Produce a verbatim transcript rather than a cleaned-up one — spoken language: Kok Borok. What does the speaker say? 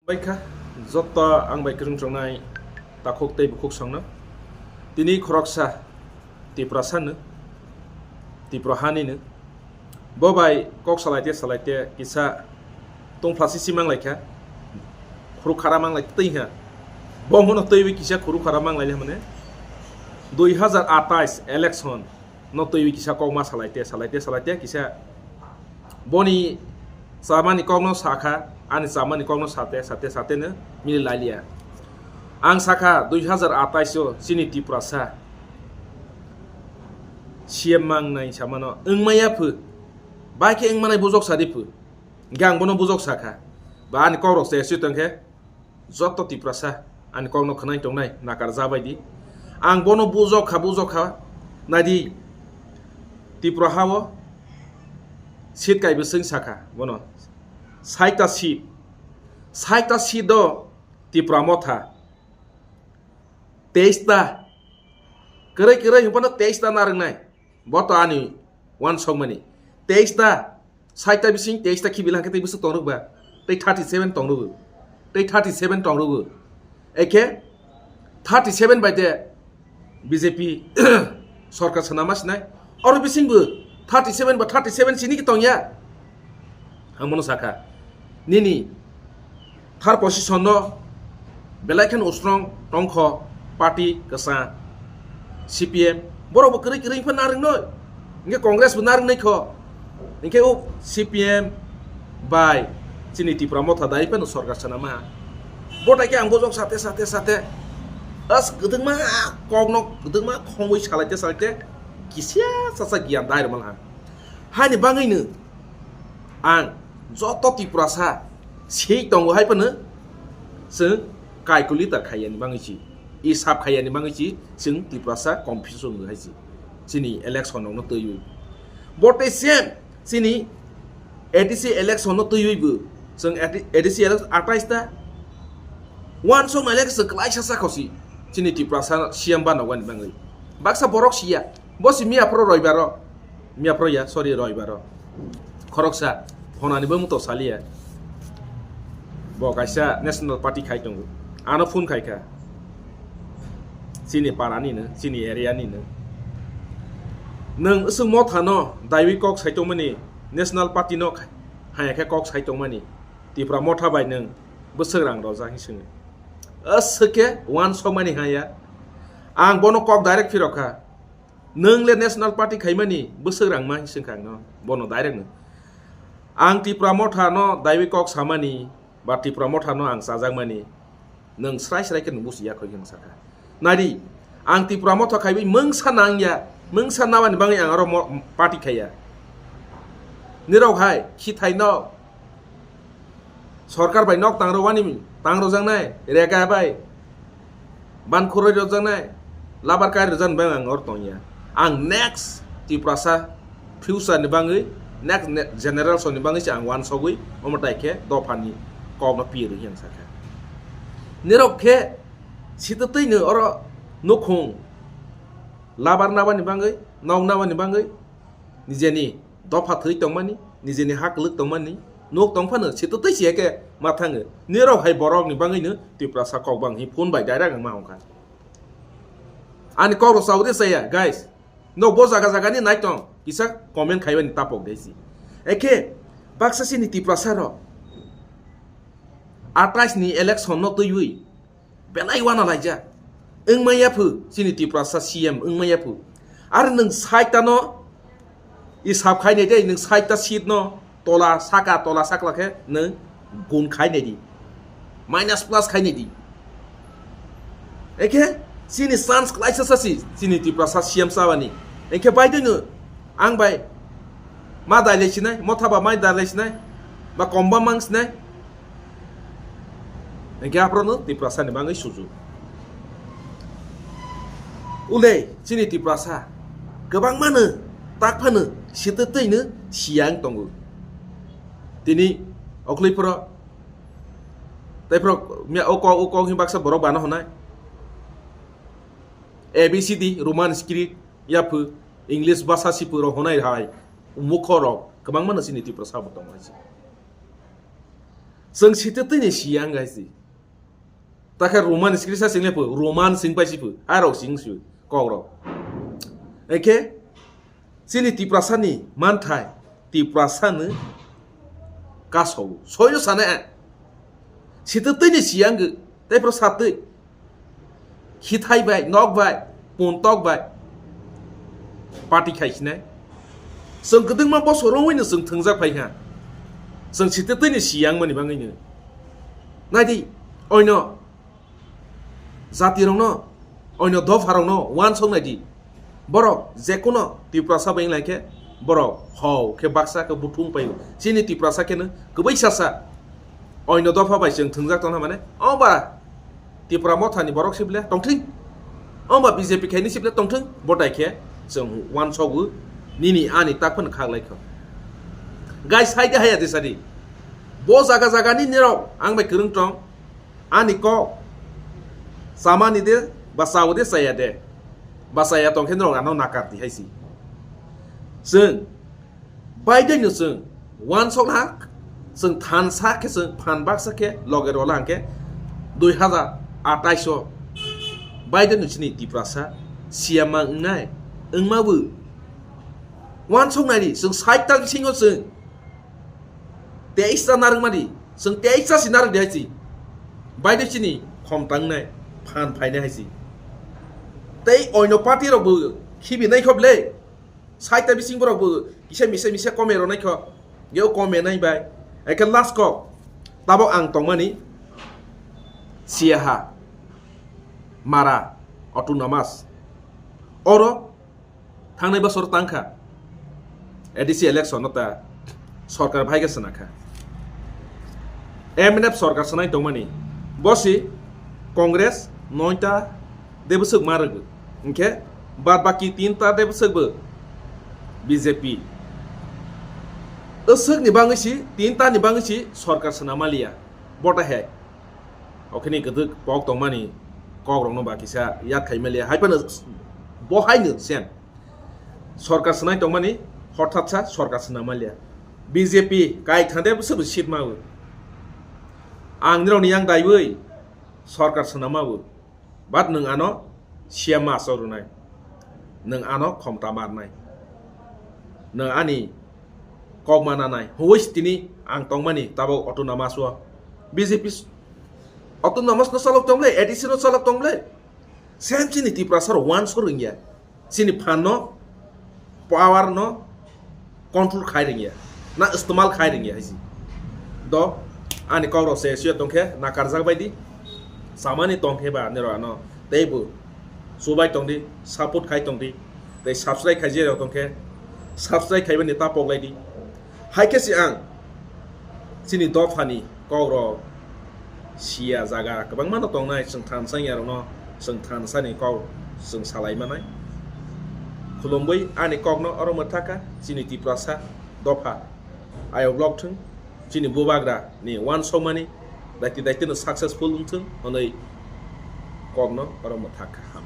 Bai kha, joto ang bai kwrwng chongnai takhuk tei bukhuk songno. Tini khoroksa Tiprasa no, Tipra hani no. Bo bai kok salaite salaite kisa tongphlasi si manglai kha. Khuru khara manglai tei ha. Bo mono teiwi kisa khuru khara manglai le mane. Dui hazar atais election no twiwi kisa kok ma salaite, salaite, salaite kisa boni chamani kokno sakha, ani chamani kokno sate, sate, sate no mili lailia. Ang sakha dui hazar atais o chini Tiprasa C M mangnai samano wngmaya phu, bai khe wngmanai bujok sadi phu. Hingke ang bono bujok sakha, ba ani kokrok se si tongkhe, joto Tiprasa ani kokno khwnai tongnai nakar ja bai di. Ang bono bujok kha, bujok kha, nai di, Tipra ha o seat kai bwswng sakha bono, saita seat, saita seat o Tipra motha, teis ta, kwrwi kwrwi hwnphano teis ta narwknai, bo to ani uansukmani, teis ta, saita bising teis ta khibi lang khe tei bwswk tongrwk ba, tei thirty seven tongrwgo, tei thirty seven tongrwgo, ekhe thirty seven bai de B J P sorkar swnama sinai, oro bisingbo thirty seven ba thirty seven sini ki tongya. Ang bono sakha, nini third position no belai kheno usrong tongkho party kwsa C P M, borok bo kwrwi kwrwi wngkha narwknai, hingke Congress bo narwknai kho, hingke o C P M bai chini Tipra motha dai phano sorkar swnama ha. Bo tai khe ang bojok sate sate sate as kwdwkma kokno kwdwkma khongwi salaite salaite kisiya sasa giyan dai rwma ha. Hani bangwino ang joto Tiprasa sei tongo hai phano chwng calculator khaiyani bangwi si, isap khaiyani bangwi si chwng Tiprasa confusion wng hai si chini election rokno twiwi. Bo tei same chini A D C election no twiwi bo chwng A D C election atais ta uansukma election kwlaisa sakha si chini Tiprasa C M banogani bangwi. Baksa borok siya, bo si miya phoro roibaro. Miya phoro ya, sorry, roibaro. Khoroksa phonani bo muto saliya. Bo kaisa National Party khai tongo. Ano phone khai kha. Chini para ni no, chini area ni no. Nwng aswk motha no daiwi kok sai tongmani, National Party no haya khe kok sai tongmani. Tipra motha bai nwng bwswk rang rojak hing swngo. Aswk khe uansukmani haya. Ang bono kok direct phirok kha. Nwng le National Party khaimani bwswk rang ma hing swngkha ang no, bono direct no. Ang Tipra motha no daiwi kok samani, ba Tipra motha no ang chajakmani, nwng srai srai khe nung busi ya khoi hing sakha. Nadi, ang Tipra motha khaiwi mungsa nang ya, mungsa nabani bangwi ang aro mo-, party khaiya. Nirok hai, khithai no, sorkar bai nok tang rwani, tang rwjaknai, rega bai, ban khuroi rwjaknai, labar kai rwjaknai bang ang or tongya. Ang next Tiprasa future ni bangwi, next ne-, generation ni bangwi se ang uansugwi, omo tai khe dophani kokno piye rwhi ang sakha. Nirok khe sitwtwi no oro nukhung labar nabani bangwi, nok nabani bangwi, nijeni dopha thwi tongmani, nijeni ha kwlwk tongmani, nuk tongphano sitwtwi siya khe ma thango. Nirok hai borokni bangwino Tiprasa kok bang hi phone bai direct ang ma hongkha. Ani kok rok saudi saya, guys. Nok bo jaga jagani nai tong, kisa comment khaibani tapok desi. Ekhe baksa sini Tiprasa rok atais ni election no twiwi belai wana laijak. Wngmaya phu, chini Tiprasa C M wngmaya phu. Ar nwng saita no isap khainai dei, nwng saita seat no tola saka, tola sakla khe nwng gun khainai di. Minus plus khainai di. Ekhe chini chance klaisa sasi, chini Tiprasa C M sabani. Ekhe bai dino ang bai ma dailai sinai, motha ba mai dailai sinai, ba komba mang sinai. Hingke aphrono Tiprasa ni bangwi suju. Ulei, chini Tiprasa kwbangmano tak phano sitwtwino siyang tongo. Tini okhloiphoro, teiphoro miya o kok, o kok hwnwi baksa borok bana hwnai. A B C D, Roman script, yaphu, English basa siphu rok hwnai hai, mukho rok kwbangmano chini Tiprasa bo tongo hai se. Chwng site twi ni siya wng hai si. Takhe Roman scripture sing le phu, Roman sing pai si phu, arok sing si kok rok. Ekhe chini Tiprasa ni manthai, Tiprasa no kasao. Soino sana, site twi ni siya wng, tei pro satwi. Hithai bai, nok bai, puntok bai. Party khai sinai. Chwng kwdwngma bosor wngwi no chwng thwngjak phai kha. Chwng site twi ni siya wng mani bangwi no. Nai di, oino jati rok no, oino dopha rok no wansok nai di. Borok je kuno Tiprasa bai wng lai khe, borok hao khe baksa khe buthung paio. Chini Tiprasa khe no kwbwi sasa. Oino dopha bai chwng thwngjak tongna mane, o ba Tipra Motha ni borok se ble tongthwng, o ba B J P khai ni se ble tongthwng, botai khe chwng wansok o nini ani tak phano khak lai kho. Gai sai de haya de sadi. Bo jaga jaga ni nirok ang bai kwrwng tong, ani kok chamani de ba chao de chaya de, ba chaya tong khe norok ano nakar di hai si. Chwng Biden no chwng wansok ha, chwng thansa khe chwng phan baksa khe loge rola hwnkhe dui hazar atais o Biden no chini Tiprasa siyama wngnai, wngma bo wansok nai di, chwng sait tal bisingo chwng teis ta narwkma di, chwng teis ta si narwk di hai si. Biden chini khom tangnai, phan phainai hai si. Tei oino party rok bo khibi nai khob le. Saita bising borok bo kisa misa misa kome rwnai kho. Yeo kome nai bai. Eke last kok. Tabok ang tongmani Siaha Mara Autonomous. Oro thangnai bosor tangkha A D C election no ta sorkar bhai khe swnakha. M N F sorkar swnai tongmani. Bosi Congress noita de bwswk ma rwgwi. Hinkhe bad baki tinta de bwswk bo B J P. Bwswk ni bangwi si, tinta ni bangwi si sorkar swnama liya. Bota he. Okhini kwdwk pok tongmani kok rokno ba kisa yat khai maliya. Hai phano bo hai no sen. Sorkar swnai tongmani hothatsa sorkar swnama liya. B J P kai thande bwswk bo seat ma o. Ang nirokni yang daiwi sorkar swnama o. But nwng ano siyama asok rwnai, nwng ano khomta marnai, nwng ani kok ma nanai. Huwis tini ang tongmani tabok autonomous o. B J P s-, autonomous no chalok tong le, A D C no chalok tong le. Same chini Tiprasa rok wansok rwngya. Chini phan no, power no control khai rwngya, na istemal khai rwngya hai si. Do, ani kok rok se sio tongkhe nakarjak bai di. Samani tongkhe ba nirok ano tei bo chubai tong di, support khai tong di. Tei subscribe khai je rok tongkhe subscribe khai bani ta pok lai di. Hai khe se ang chini dophani kok rok siya jaga kwbangma no tongnai, chwng thansa ya rokno, chwng thansa ni kok chwng salai manai. Khulumwi ani kok no oro mwthaka chini Tiprasa dopha ayok lok thung, chini bubagra ni wansokmani daiti daiti no successful wng thung hwnwi kok no oro mwthaka.